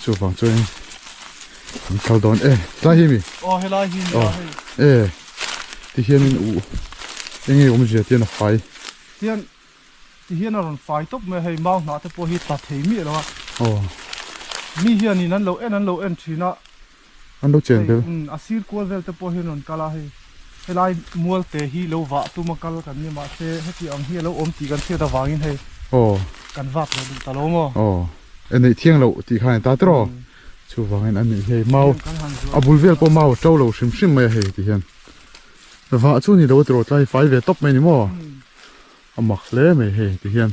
Chuvang chuan an kal dawn e tlai hi mi aw helai hi nia hei e ti hianin u enge awmzia tian a fai tian ti hian a rawn fai tawp mai a hei mau hnah te pawh hi tla thei miah lo a aw mi hianin an lo en an lo en thin a an lo chen vel a sir kual vel te pawh hian rawn kal a hei helai mual te hi lo vah tum a kal kan ni mahse heti ang hi a lo awm tih kan hriat avangin hei aw kan vak leh duh ta lo maw aw e neih thiang loh tih khan a ni ta tiraw chuvangin a nih hei mau a bul vel pawh mau a to lo hrim hrim mai a hei ti hian vah chu ni lo a tiraw tlai fai ve tawp mai a ni maw a mak hle mai hei ti hian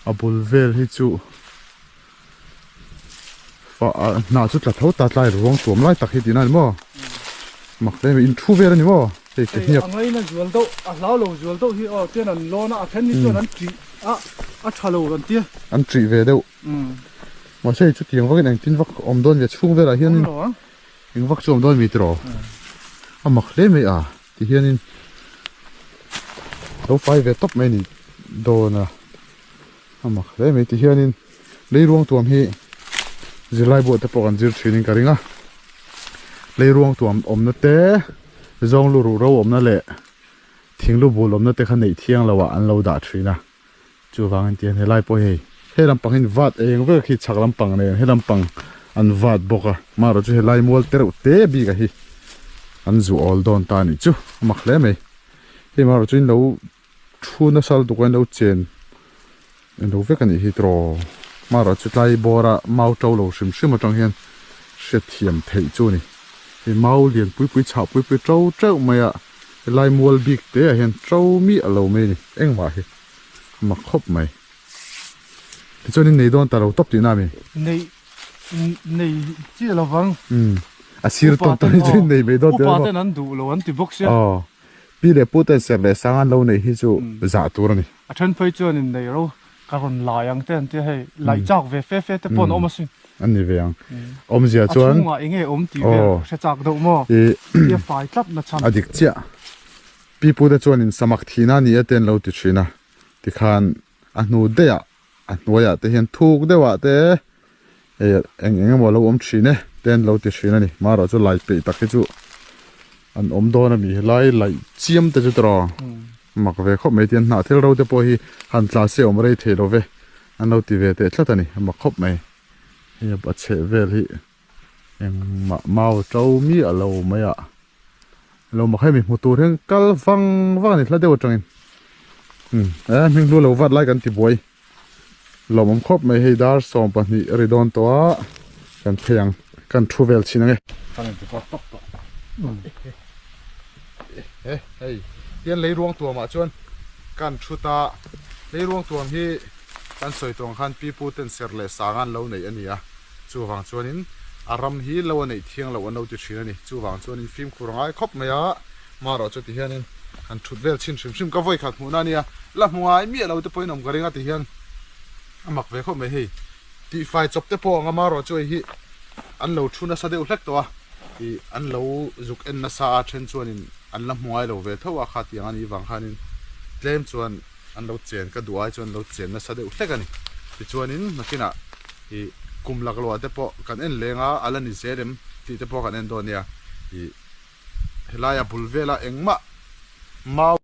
a bul vel hi chu Hnah chu tla tho ta tlai ruang tuam lai tak hi tihna a ni maw? Mak hle mai, inthu vel a ni maw? Hei ke hniak. A ngaina zual deuh, a hlau lo zual deuh hi aw chuan an lawn a, a then hi chuan an ṭih a, a ṭha lo an tia. An ṭih ve deuh. Mahse hei chutiang vakin engtin vak awm dawn ve chhung velah hianin eng vak chu awm dawn mi tiraw? A mak hle mai a ti hianin lo fai ve tawp mai a ni dawn a. A mak hle mai ti hianin leiruang tuam hi zirlai buah te pawh kan zir thinin ka ring a leiruang tuam awmna te zawng lu ruh ro awmna leh thinglu bul awmna te kha neih thiang loh ah an lo dah thin a chuvangin tihian helai pawh hi hei he lampang hi vat eng vek hi chhak lampang nen he lampang an vat bawk a amaherawhchu chu helai mual te reuh te bik ah hi an zu awl dawn ta a nih chu a mak hle mai hei amaherawhchu in lo Thu nasa lutuk a lo chen eng lo vek a nih hi tiraw hmarah chu tlai bawra mau to lo hrim hrim atang hian hriatthiam theih chu a ni hei mau lian pui pui chhah pui pui to teuh mai a helai mual bik te ah hian to miah lo mai a ni engmah hi a mak khawp mai tichuan in nei dawn ta lo tawp tihna a mi. Nei nei chiah lovang. Umm a sir tawn tawn hi chu in nei mai dawn tih a ni maw. Upa ten an duh lo an ti bawk sia. Aw. Pi leh pu ten serh leh sang an lo neih hi chu zah tur a ni. A then phei chuan in nei ro ka rawn lai ang te an tia hei laih chak ve fe fe te pawh an awm asin. An ni ve ang. Awmzia chuan. A chhungah eng nge awm tih vel hre chak deuh maw? Tia fai tlat na chhan. A dik chiah. Pi pu te chuan in samak thihna ni e te an lo ti thin a. Tikhan a hnu daih ah a hnuaiah te hian thuk deuhah te hei eng eng emaw a lo awm thin e te an lo ti thin a ni marawh chu lai peih tak hi chu an awm dawn a mi helai laih chiam te chu tawh mak ve khawp mai tihian hnah thil ro te pawh hi han tla se awm rei thei lo ve an lo ti ve teh tlat a ni a mak khawp mai hei a chheh vel hi engmah mau to miah lo mai a lo mak hemi hmu tur hian kal vang vang a ni hla deuh atangin umm e hming hlu lo vat lai kan ti buai lawmawm khawp mai hei dar 12 a ri dawn tawh a kan phei ang kan thu vel chhin ang e. E hei tian lei ruang tuamah chuan kan thu ta lei ruang tuam hi kan sawi tawh ang khan pi pu ten serh leh sang an lo neih a ni a. Chuvang chuanin a ram hi lo a neih thiang loh an lo ti thin a ni. Chuvang chuanin fimkhur a ngai khawp mai a, marawh chu tihianin han thut vel chhin hrim hrim ka vawi khat hmuhna a nia, la hmu ngai miah lo te pawhin awm ka ring a tihian a mak ve khawp mai hei. Tihfai chawp te pawh ang a marawh chu hei hi an lo thu nasa deuh hlek tawh a, ih an lo zuk en nasa a then chuanin an la hmu ngai lo ve tho a kha tiang a nih vang khanin tlem chuan an lo chen ka duh ai chuan an lo chen nasa deuh hlek a ni. Tichuanin nakinah. Ih kum laklawh ah te pawh kan en leng a, a la ni zel em tih te pawh kan en dawn nia. Ih helai a bul vela engmah mau.